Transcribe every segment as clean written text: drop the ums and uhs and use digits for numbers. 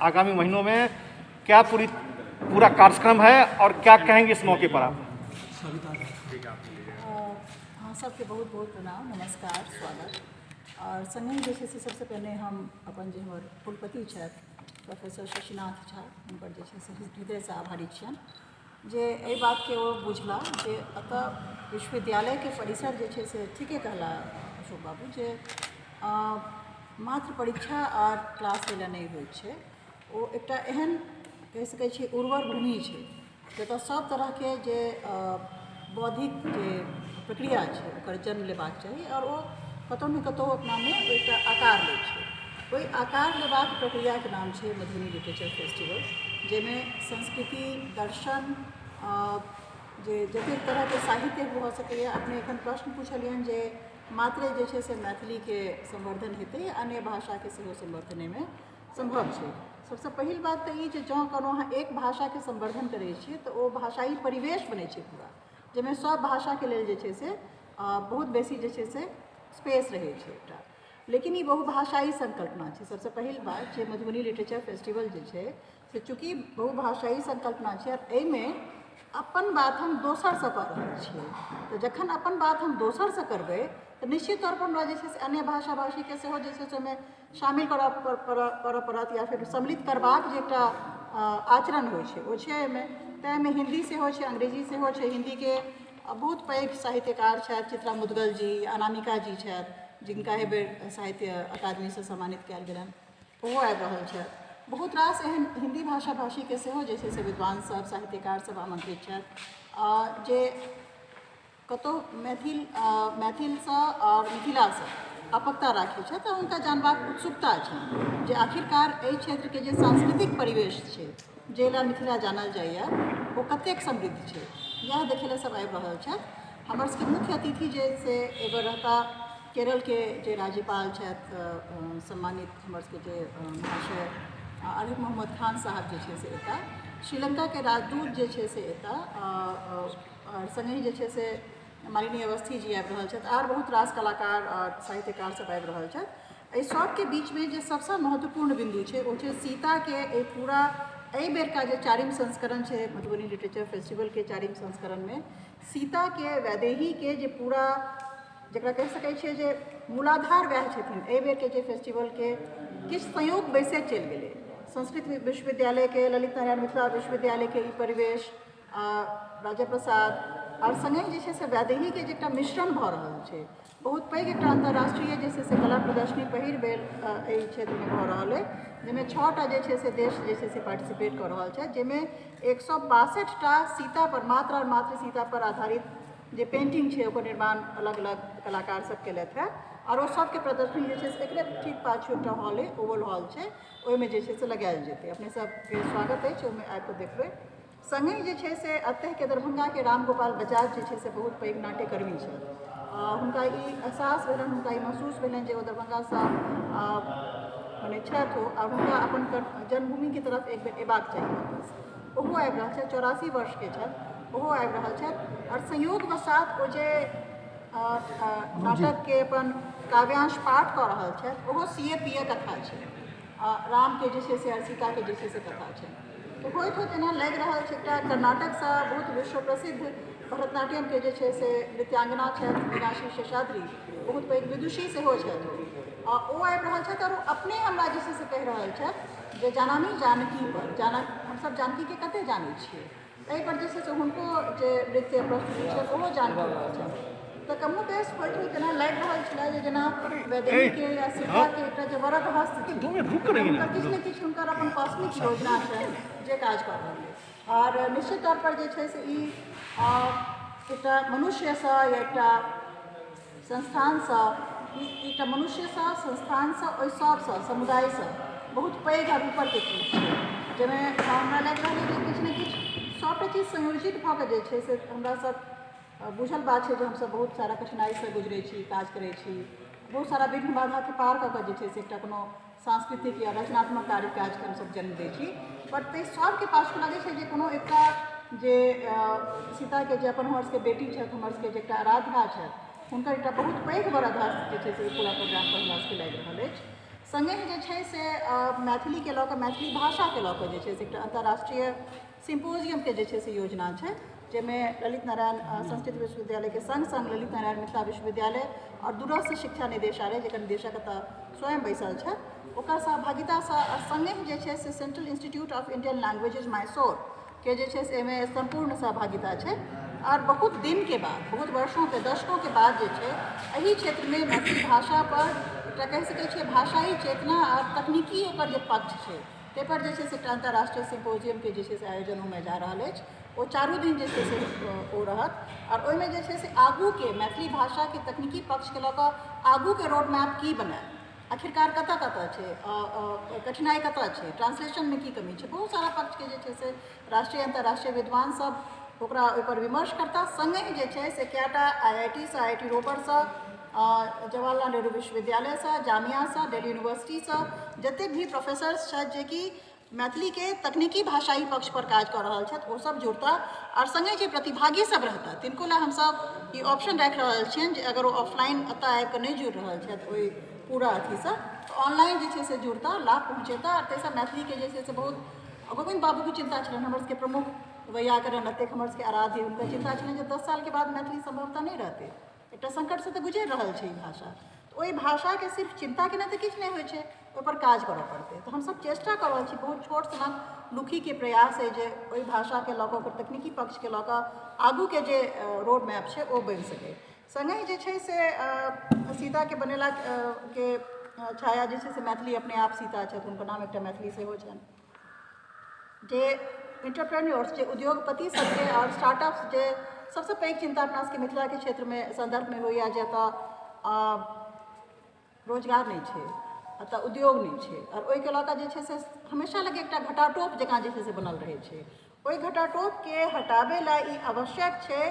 आगामी महीनों में क्या पूरी पूरा कार्यक्रम है और क्या कहेंगे इस मौके पर आप? अहाँ सबके बहुत बहुत प्रणाम, नमस्कार, स्वागत। आओर सङ्गहि जे छै से सबसँ पहिने हम अपन जे हमर कुलपति छथि, प्रोफेसर शशिनाथ झा, हुनकर जे छै से हृदयसँ आभारी छियनि जे एहि बातके ओ बुझला जे एतऽ विश्वविद्यालयके परिसर जे छै से ठीके कहला अशोक बाबू जे मात्र परीक्षा आओर क्लास लै लए नहि होइ छै। ओ एकटा एहन कहि सकै छियै उर्वर भूमि छै, जतऽ सब तरहके जे बौद्धिक जे प्रक्रिया छै, ओकर जन्म लेबाक चाही आओर ओ कतहु ने कतहु अपनामे एकटा आकार लै छै। ओहि आकार लेबाक प्रक्रियाके नाम छै मधुबनी लिटरेचर फेस्टिवल, जाहिमे संस्कृति, दर्शन, जे जतेक तरहके साहित्य भऽ सकैए। अपने एखन प्रश्न पुछलियनि जे मात्रे जे छै से मैथिलीके संवर्धन हेतै, अन्य भाषाके सेहो संवर्धन एहिमे सम्भव छै? सबसँ पहिल बात तऽ ई जे जँ कोनो अहाँ एक भाषाके संवर्धन करै छियै, तऽ ओ भाषाई परिवेश बनै छै पूरा, जाहिमे सब भाषाके लेल जे छै से बहुत बेसी जे छै से स्पेस रहै छै एकटा। लेकिन ई बहुभाषाई संकल्पना छै। सबसँ पहिल बात जे मधुबनी लिटरेचर फेस्टिवल जे छै से चूँकि बहुभाषाई संकल्पना छै आओर एहिमे अपन बात हम दोसरसँ कऽ रहल छियै, तऽ जखन अपन बात हम दोसरसँ करबै, तऽ निश्चित तौरपर हमरा जे छै से अन्य भाषा भाषीके सेहो जे छै से ओहिमे शामिल करऽ पड़त या फेर सम्मिलित करबाक जे एकटा आचरण होइ छै, ओ छै एहिमे। तऽ एहिमे हिन्दी सेहो छै, अंग्रेजी सेहो छै। हिन्दीके बहुत पैघ साहित्यकार छथि चित्रा मुदगल जी, अनामिका जी छथि, जिनका एहि बेर साहित्य अकादमीसँ सम्मानित कयल गेलनि, ओहो आबि रहल छथि। बहुत रास एहन हिन्दी भाषा भाषीके सेहो जे छै से विद्वान सब, साहित्यकार सब आमन्त्रित छथि, जे कतहु मैथिलसँ आओर मिथिलासँ आपकता राखै छथि, तऽ हुनका जानबाक उत्सुकता छनि जे आखिरकार एहि क्षेत्रके जे सांस्कृतिक परिवेश छै, जाहि लए मिथिला जानल जाइए, ओ कतेक समृद्ध छै। इएह देखै लए सब आबि रहल छथि। हमर सबके मुख्य अतिथि जे से एहिबेर रहता केरलके जे राज्यपाल छथि, सम्मानित हमर सबके जे महाशय आरिफ मोहम्मद खान साहब जे छै से एता। श्रीलङ्काके राजदूत जे छै से एता। आओर सङ्गहि जे छै से मालिनी अवस्थी जी आबि रहल छथि आर बहुत रास कलाकार आओर साहित्यकार सब आबि रहल छथि। एहि सबके बीचमे जे सबसँ महत्वपूर्ण बिन्दु छै, ओ छै सीताके एहि पूरा एहि बेरका जे चारिम संस्करण छै, मधुबनी लिटरेचर फेस्टिवलके चारिम संस्करणमे सीताके, वैदेहीके जे पूरा, जकरा कहि सकै छियै जे मूलाधार वएह छथिन। एहि बेरके जे फेस्टिवलके किछु संयोग बैसे चलि गेलै, संस्कृत विश्वविद्यालयके, ललित नारायण मिथिला विश्वविद्यालयके ई परिवेश, राजा प्रसाद आओर सङ्गहि जे छै से वैदेहीके जे एकटा मिश्रण भऽ रहल छै, बहुत पैघ एकटा अन्तर्राष्ट्रीय जे छै से कला प्रदर्शनी पहिल बेर एहि क्षेत्रमे भऽ रहल अइ, जाहिमे 6 टा जे छै से देश जे छै से पार्टिसिपेट कऽ रहल छथि, जाहिमे 162 टा सीतापर, मात्र आओर मात्र सीतापर आधारित जे पेन्टिंग छै, ओकर निर्माण अलग अलग कलाकार सब केलथि हेँ। आओर ओ सबके प्रदर्शनी जे छै से एकरे ठीक पाछू एकटा हॉल अइ, ओवल हॉल छै, ओहिमे जे छै से लगायल जेतै। अपने सबके स्वागत अछि, ओहिमे आबि कऽ देखबै। सङ्गहि जे छै से एतहिके दरभंगाके रामगोपाल बजाज जे छै से बहुत पैघ नाट्यकर्मी छथि। हुनका ई एहसास भेलनि, हुनका ई महसूस भेलनि जे ओ दरभंगासँ मने छथि ओ आओर हुनका अपन जन्मभूमिके तरफ एक बेर अयबाक चाही वापस। ओहो आबि रहल छथि। 84 वर्षके छथि, ओहो आबि रहल छथि। आओर संयोगवशात ओ जे नाटकके अपन काव्यांश पाठ कऽ रहल छथि, ओहो सिय पिय कथा छै, रामके जे छै से आओर सीताके जे छै से कथा छै। तऽ होइत होइत एना लागि रहल छै, एकटा कर्नाटकसँ बहुत विश्व प्रसिद्ध भरतनाट्यमके जे छै से नृत्यांगना छथि मीनाक्षी शेषाद्री, बहुत पैघ विदुषी सेहो छथि ओ, आ ओ आबि रहल छथि। आओर ओ अपने हमरा जे छै से कहि रहल छथि जे जानामी जानकी पर, हमसभ जानकीके कतेक जानै छियै, एहिपर जे छै से हुनको जे नृत्य प्रस्तुति छै, ओहो जानकी पर छै। तऽ कमो बेस होइत होइत एना लागि रहल छलै जे जेना वैदेहीके या सीताके एकटा जे वरद हस्त छै, हुनकर किछु ने किछु हुनकर अपन कॉस्मिक योजना छै जे काज कऽ रहल अइ। आओर निश्चित तौरपर जे छै से ई एकटा मनुष्यसँ या एकटा संस्थानसँ, ई एकटा मनुष्यसँ, संस्थानसँ, ओहि सभसँ, समुदायसँ बहुत पैघ आओर ऊपरके चीज छै, जाहिमे हमरा लागि रहल अइ जे किछु ने किछु सभटा चीज संयोजित भऽ कऽ जे छै से हमरा सब बुझल बात छै जे हमसभ बहुत सारा कठिनाइसँ गुजरै छी, काज करै छी। बहुत सारा विघ्न बाधाके पार कऽ कऽ जे छै से एकटा कोनो सांस्कृतिक या रचनात्मक कार्य काजके हमसभ जन्म दै छी। बट ताहि सभके पाछू लगै छै जे कोनो एकटा जे सीताके जे अपन हमर सबके बेटी छथि, हमर सबके जे एकटा आराध्या छथि, हुनकर एकटा बहुत पैघ वरदहस्त जे छै से पूरा प्रोग्रामपर हमरा सबके लागि रहल अछि। सङ्गहि जे छै से मैथिलीके लऽ कऽ, मैथिली भाषाके लऽ कऽ जे छै से एकटा अन्तर्राष्ट्रीय सिम्पोजियमके जे छै से योजना छै, जाहिमे ललित नारायण संस्कृत विश्वविद्यालयके सङ्ग सङ्ग ललित नारायण मिथिला विश्वविद्यालय आओर दूरस्थ शिक्षा निदेशालय, जकर निदेशक एतऽ स्वयं बैसल छथि, ओकर सहभागितासँ, आओर सङ्गहि जे छै से Central Institute of Indian Languages Mysore के जे छै से एहिमे सम्पूर्ण सहभागिता छै। आओर बहुत दिनके बाद, बहुत वर्षोंके, दशकोंके बाद जे छै एहि क्षेत्रमे मैथिली भाषापर एकटा कहि सकै छियै भाषाई चेतना आओर तकनीकी ओकर जे पक्ष छै ताहिपर जे छै से एकटा अन्तर्राष्ट्रीय सिम्पोजियमके जे छै से आयोजन होमय जा रहल अछि। ओ चारू दिन जे छै से ओ रहत आओर ओहिमे जे छै से आगूके मैथिली भाषाके तकनीकी पक्षके लऽ कऽ आगूके रोड मैप की बनय, आखिरकार कतऽ कतऽ छै कठिनाइ, कतऽ छै ट्रांसलेशनमे की कमी छै, बहुत सारा पक्षके जे छै से राष्ट्रीय अन्तर्राष्ट्रीय विद्वान सब ओकरा ओहिपर विमर्श करता। सङ्गहि जे छै से कएटा आईआईटीसँ, आईआईटी रोपरसँ, जवाहरलाल नेहरू विश्वविद्यालयसँ, जामियासँ, दिल्ली यूनिवर्सिटीसँ जतेक भी प्रोफेसर्स छथि जेकि मैथिलीके तकनीकी भाषाई पक्षपर काज कऽ रहल छथि, ओसभ जुड़ता। आओर सङ्गहि जे प्रतिभागी सब रहता तिनको लए हमसभ ई ऑप्शन राखि रहल छियनि जे अगर ओ ऑफलाइन एतऽ आबिकऽ नहि जुड़ि रहल छथि ओहि पूरा अथीसँ, तऽ ऑनलाइन जे छै से जुड़ता, लाभ पहुँचेता। आओर ताहिसँ मैथिलीके जे छै से बहुत गोविन्द बाबूके चिन्ता छलनि, हमर सबके प्रमुख वैयाकरण, एतेक हमर सबके आराध्य, हुनकर चिन्ता छलनि जे 10 सालके बाद मैथिली सम्भवतः नहि रहतै, एकटा सङ्कटसँ तऽ गुजरि रहल छै ई भाषा। तऽ ओहि भाषाके सिर्फ चिन्ता केने तऽ किछु नहि होइ छै, ओहिपर काज करऽ पड़तै। तऽ हमसभ चेष्टा कऽ रहल छी, बहुत छोट सनक लुक्खीके प्रयास अइ जे ओहि भाषाके लऽ कऽ, ओकर तकनीकी पक्षके लऽ कऽ आगूके जे रोड मैप छै ओ बनि सकै। सङ्गहि जे छै से सीताके बनेला के छाया जे छै से मैथिली अपने आप सीता छथि, हुनकर नाम एकटा मैथिली सेहो छनि। जे इंटरप्रेन्योर्स, जे उद्योगपति सबके आओर स्टार्टअप्स, जे सबसँ पैघ चिन्ता अपना सबके मिथिलाके क्षेत्रमे सन्दर्भमे होइए जे एतऽ रोजगार नहि छै, एतऽ उद्योग नहि छै, आओर ओहिके लऽ कऽ जे छै से हमेशा लग एकटा घटाटोप जकाँ जे छै से बनल रहै छै। ओहि घटाटोपके हटाबै लए ई आवश्यक छै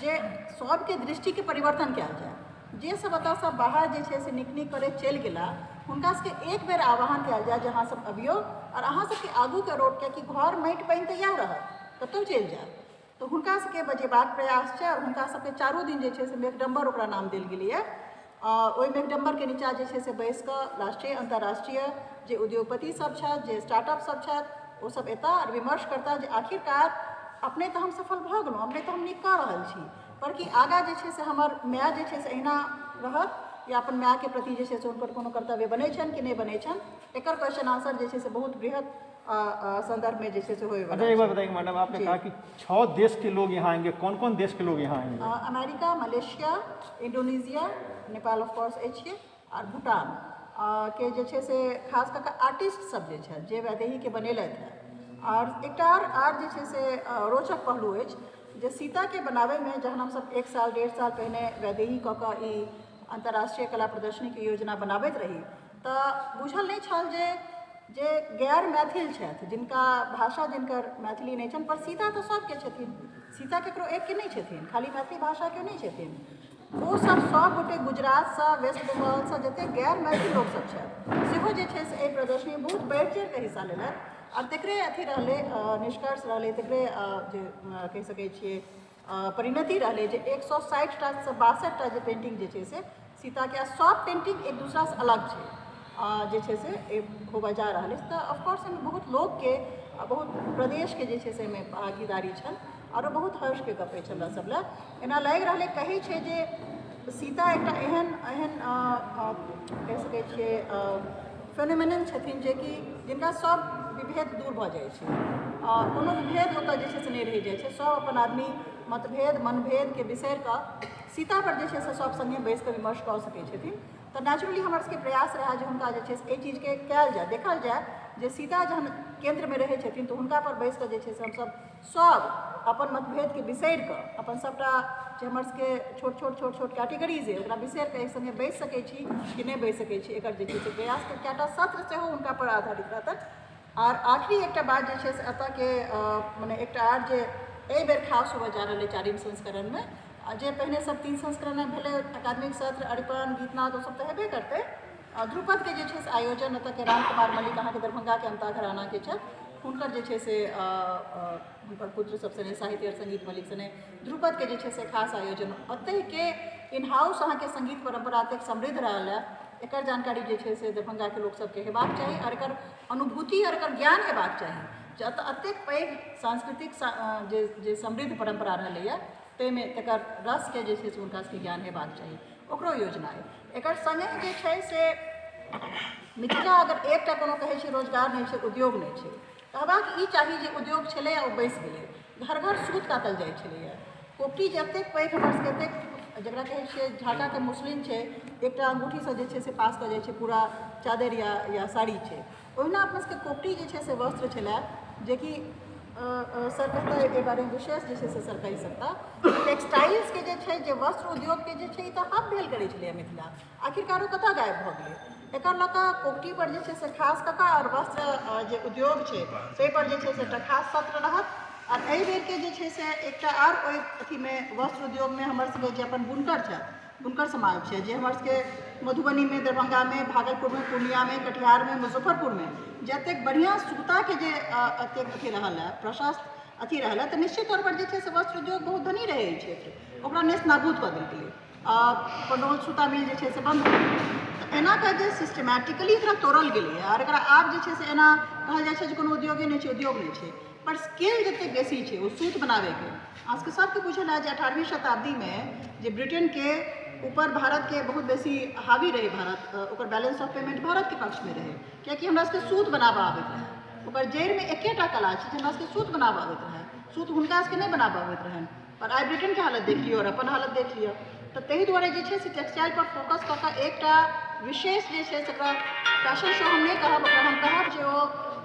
जे सबके दृष्टिके परिवर्तन कयल जाय। जे सब एतऽसँ बाहर जे छै से नीक नीक करैत चलि गेला, हुनका सबके एक बेर आह्वान कयल जाय जे अहाँ सब अबियौ आओर अहाँ सबके आगूके रोड, कियाकि घर माटि पानि तऽ इएह रहत, कतहु चलि जायब, तऽ हुनका सबके बजेबाक प्रयास छै। आओर हुनका सबके चारू दिन जे छै से मेघडम्बर ओकरा नाम देल गेलैए, ओहि मेघडम्बरके नीचाँ जे छै से बैस कऽ राष्ट्रीय अन्तर्राष्ट्रीय जे उद्योगपति सब छथि, जे स्टार्टअप सब छथि, ओ सब एता आओर विमर्श करता जे आखिरकार अपने तऽ हम सफल भऽ गेलहुँ, अपने तऽ हम नीक कऽ रहल छी, पर कि आगाँ जे छै से हमर माय जे छै से एहिना रहत या अपन मायके प्रति जे छै से हुनकर कोनो कर्तव्य बनै छनि कि नहि बनै छनि, एकर क्वेश्चन आंसर जे छै से बहुत बृहत संदर्भ में जे छै से होय। अच्छा, एक बार बताइए मैडम, आपने कहा कि 6 देश के लोग यहाँ आएंगे, कौन कौन देश के लोग यहाँ आएंगे? America, Malaysia, Indonesia, Nepal of course अछि, आओर भूटान के जे छै से खास कऽ कऽ आर्टिस्ट सब जे छथि जे वैदेहीके बनेलथि हेँ। आओर एकटा आर जे छै से रोचक पहलू अछि जे सीताके बनाबैमे जहन हमसब 1 साल 1.5 साल पहिने वैदेही कऽ कऽ ई अन्तर्राष्ट्रीय कला प्रदर्शनीके योजना बनाबैत रही तऽ बुझल नहि छल जे जे गैर मैथिल छथि, जिनका भाषा जिनकर मैथिली नहि छनि, पर सीता तऽ सबके छथिन, सीता ककरो एकके नहि छथिन, खाली मैथिली भाषाके नहि छथिन, ओ सब सब गोटे गुजरातसँ, वेस्ट बंगालसँ जतेक गैर मैथिल लोकसब छथि सेहो जे छै से एहि प्रदर्शनीमे बहुत बढ़ि चढ़िकऽ हिस्सा लेलथि। आओर तकरे अथी रहलै, निष्कर्ष रहलै, तकरे जे कहि सकै छियै परिणति रहलै जे 160टासँ 62टा जे पेन्टिंग जे छै से सीताके, आ सब पेन्टिंग एक दूसरासँ अलग छै, जे छै से होबऽ जा रहल अछि। तऽ ऑफकोर्स एहिमे बहुत लोकके आ बहुत प्रदेशके जे छै से एहिमे भागीदारी छनि आओर ओ बहुत हर्षके गप अछि हमरा सब लए। एना लागि रहलै, कहै छै जे सीता एकटा एहन एहन कहि सकै छियै फेनोमेनन छथिन जेकि जिनका सब विभेद दूर भऽ जाइ छै, कोनो विभेद ओतऽ जे छै से नहि रहि जाइ छै, सब अपन आदमी मतभेद मनभेदके बिसरि कऽ सीतापर जे छै से सब सङ्गे बैस कऽ विमर्श कऽ सकै छथिन। तऽ नेचुरली हमर सबके प्रयास रहए जे हुनका जे छै से एहि चीजके कयल जाय, देखल जाय जे सीता जहन केन्द्रमे रहै छथिन तऽ हुनकापर बैस कऽ जे छै से हमसब सब अपन मतभेदके बिसरि कऽ, अपन सबटा जे हमर सबके छोट छोट छोट छोट कैटेगरीज अइ ओकरा बिसरि कऽ एक सङ्गे बैस सकै छी कि नहि बैस सकै छी, एकर जे छै से प्रयास कएटा सत्र सेहो हुनकापर आधारित रहतनि। आओर आखिरी एकटा बात जे छै से एतऽके मने एकटा आर जे एहि बेर खास होबऽ जा रहल अइ चारिम संस्करणमे, आ जे पहिने सब 3 संस्करणमे भेलै, अकादमिक सत्र, अरिपन, गीतनाद, ओ सब तऽ हेबे करतै, आ ध्रुपदके जे छै से आयोजन एतऽके राम कुमार मल्लिक अहाँके दरभंगाके अमता घरानाके छथि, हुनकर जे छै से हुनकर पुत्र सब सने साहित्य आओर संगीत मल्लिक सने ध्रुपदके जे छै से खास आयोजन ओतहिके इन हाउस अहाँके संगीत परम्परा एतेक समृद्ध रहल हँ। एकर जानकारी जे छै से दरभंगाके लोकसभके हेबाक चाही आओर एकर अनुभूति आओर एकर ज्ञान हेबाक चाही जे एतऽ एतेक पैघ सांस्कृतिक जे जे समृद्ध परम्परा रहलैए ताहिमे तकर रसके जे छै से हुनका सबके ज्ञान हेबाक चाही, ओकरो योजना अइ। एकर सङ्गे जे छै से मिथिला अगर एकटा कोनो कहै छै रोजगार नहि छै, उद्योग नहि छै, कहबाक ई चाही जे उद्योग छलै आ ओ बैसि गेलै। घर घर सूत काटल जाइ छलैए। कोपटी जतेक पैघ हमर सबके एतेक जकरा कहै छियै ढाकाके मुस्लिम छै, एकटा अङ्गूठीसँ जे छै से पास कऽ जाइ छै पूरा चादरि या साड़ी छै। ओहिना अपना सबके कोपटी जे छै से वस्त्र छलै जेकि सर कहता एहि बारेमे विशेष जे छै से सर कहि सकता। टेक्सटाइल्सके जे छै जे वस्त्र उद्योगके जे छै ई तऽ हब भेल करै छलैए मिथिला, आखिरकार ओ कतऽ गायब भऽ गेलै? एकर लऽ कऽ कोपटीपर जे छै से खास कऽ कऽ आओर वस्त्र जे उद्योग छै ताहिपर जे छै से एकटा खास सत्र रहत। आओर एहि बेरके जे छै से एकटा आओर ओहि अथीमे वस्त्र उद्योगमे हमर सबके जे अपन बुनकर छथि, बुनकर समाज छै जे हमर सबके मधुबनीमे, दरभंगामे, भागलपुरमे, पूर्णियामे, कटिहारमे, मुजफ्फरपुरमे जतेक बढ़िआँ सूताके जे एतेक अथी रहल हँ, प्रशस्त अथी रहल हँ, तऽ निश्चित तौरपर जे छै से वस्त्र उद्योग बहुत धनी रहै एहि क्षेत्र, ओकरा नेस्त नाबूद कऽ देल गेलै। पंडौल सूता मिल जे छै से बन्द भऽ गेलै। तऽ एना कऽ जे सिस्टमैटिकली एकरा तोड़ल गेलैए आओर एकरा आब जे छै से एना कहल जाइ छै जे कोनो उद्योगे नहि छै, उद्योग नहि छै, पर स्केल जतेक बेसी छै ओ सूत बनाबैके। अहाँ सबके सबके बुझल हैत जे 18वीं शताब्दीमे जे ब्रिटेनके ऊपर भारतके बहुत बेसी हावी रहै, भारत ओकर बैलेंस ऑफ पेमेंट भारतके पक्षमे रहै, कियाकि हमरा सबके सूत बनाबऽ आबैत रहै। ओकर जड़िमे एकेटा कला छै जे हमरा सबके सूत बनाबऽ आबैत रहै, सूत हुनका सबके नहि बनाबऽ अबैत रहनि। पर आइ ब्रिटेनके हालत देख लियौ आओर अपन हालत देख लियौ। तऽ ताहि दुआरे जे छै से टेक्सटाइल पर फोकस कऽ कऽ एकटा विशेष जे छै से एकरा फैशन शो हम नहि कहब, ओकरा हम कहब जे ओ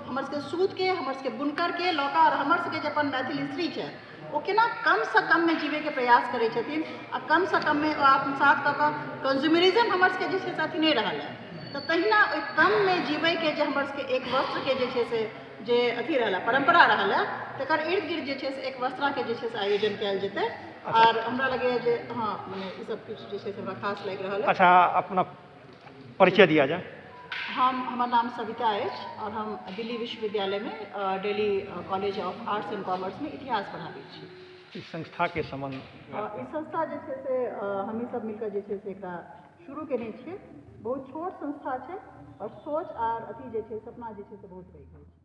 हमर सबके सूतके, हमर सबके बुनकरके लऽ कऽ आओर हमर सबके जे अपन मैथिल स्त्री छै ओ केना कमसँ कममे जीबैके प्रयास करै छथिन आ कमसँ कममे ओ आत्मसात कऽ कऽ कंज्यूमरिज्म हमर सबके जे छै से अथी नहि रहल हँ, तऽ तहिना ओहि कममे जीबैके जे हमर सबके एक वस्त्रके जे छै से जे अथी रहल हँ, परम्परा रहल हँ, तकर इर्द गिर्द जे छै से एक वस्त्राके जे छै से आयोजन कयल जेतै। आओर हमरा लगैए जे हँ मने ई सब किछु जे छै से हमरा खास लागि रहल अइ। अच्छा, अपना परिचय दिया जाए। हमर नाम सविता अछि आओर हम दिल्ली विश्वविद्यालयमे Delhi college of arts and कॉमर्समे इतिहास पढ़ाबै छी। इस संस्थाके संबंध? ई संस्था जे छै से हमही सब मिलकऽ जे छै से एकरा शुरू केने छियै। बहुत छोट संस्था छै आओर सोच आर अथी जे छै सपना जे छै से बहुत पैघ अछि।